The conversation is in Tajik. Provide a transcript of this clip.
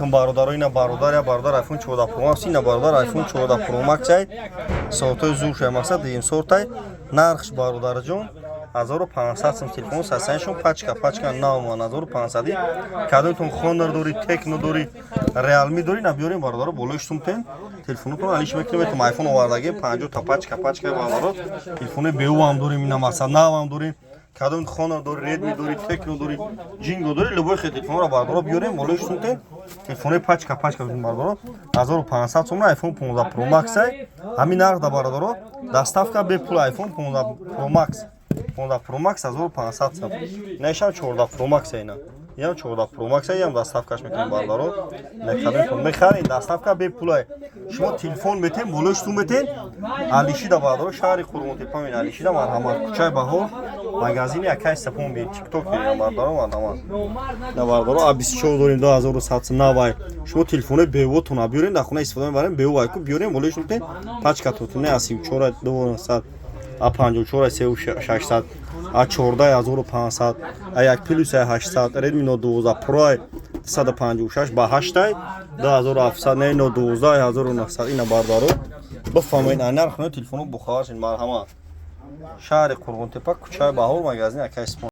Алейкум, бародаро. Ина бародар, я бародар iPhone 14 Pro Max, ина бародар, iPhone 14 Pro Max ай, соатҳои зур шуд, мақсад дуюм сортай. Нархш, бародарҷон, 1500 сум. Телефон сасаншон пачка пачка наоман 1500. Кадомтон Хонор дорӣ, Текно дорӣ, Реалми дорӣ, на биёрем, бародаро, болои сумтен телефонотон алиш мекунем. Метум iPhone овардаги 50 та пачка пачка, бародаро. Телефони беу ҳам дорем, ина мақсад нав ҳам дорем. Кадом Хонор дорӣ, Редми дорӣ, Текно дорӣ, Ҷинго дорӣ, любой хел телефонро, бародаро, биёрем, болои сумтен телефони пачка пачка, бародаро, 1500 сомон. iPhone 15 Pro Max ай, ҳамин нарх да, бародаро, доставка бепул. iPhone 15 Pro Max, 15 Pro Max 1500 сом. Наишам 14 Pro Max ина. Ям 14 Pro Max ям доставкаш мекунем, бародаро. Мекадем, мехарем, доставка бепулай. Шумо телефон метем, болои сум метем. Алишида, бародаро, шаҳри Қурғонтепа мен Алишида, марҳамат, кӯчаи Баҳор, магазини Акай Сапон би TikTok дорем, бародаро, марҳамат. На, бародаро, А24 дорем, 2100 сом, навай. Шумо телефони бевотона биёрем, дар хона истифода мебарем, бево айку биёрем, болои сум метем, пачка тотуне А34 200, А54 3600, А14 1500, А1 плюс 800, Redmi Note 12 Pro 156 ба 8 2700, не Note 12 1900. Ина, бародаро, бифаҳмед, ай нарх телефоно бухавар шин. Марҳамат, шаҳри Қурғонтепа, кӯчаи Баҳор, магазини Акай Сипон.